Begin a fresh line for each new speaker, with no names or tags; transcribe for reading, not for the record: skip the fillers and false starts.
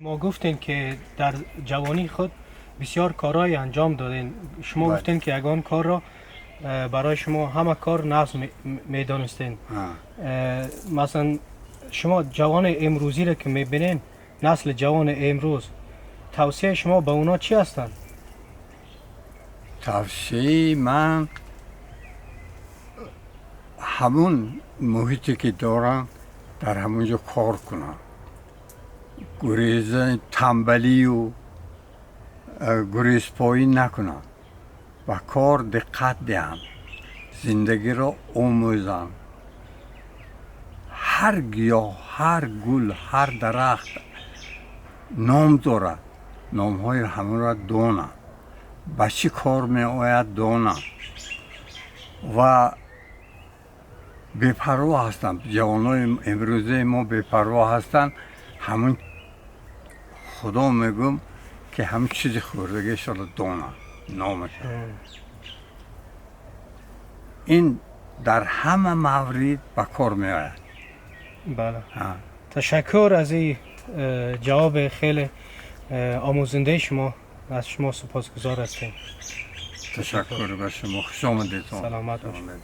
Мо гуфтем, ки дар ҷавонии худ бисёр корҳое анҷом додем. Шумо гуфтем, ки ягон корро барои шумо ҳама кор нағз медонистем. Масалан, шумо ҷавони имрӯзиро ки мебинед, насли ҷавони имрӯз, тавсияи шумо ба онҳо чӣ ҳастанд?
Тавсияи ман ҳамун муҳите, ки дорам, дар ҳамон ҷо кор кунам. Гуреза, тамбалию гурезпоӣ накунам, ба кор диққат диҳам, зиндагиро омӯзам. Ҳар гиёҳ, ҳар гул, ҳар дарахт ном дорад, номҳои ҳамонро донам, ба чӣ кор меояд донам. Ва бепарво ҳастанд ҷавонои имрӯзаи мо, бепарво ҳастанд. Ҳамун худо мегӯм, ки ҳамун чизи хӯрдагиашро донам номаша. Ин дар ҳама маврид ба кор меояд.
Бале, ташаккур аз ин ҷавоби хеле омӯзандаи шумо. Аз шумо сипосгузор ҳастем.
Ташаккур ба шумо, хушомадедон.
Саломат бошед.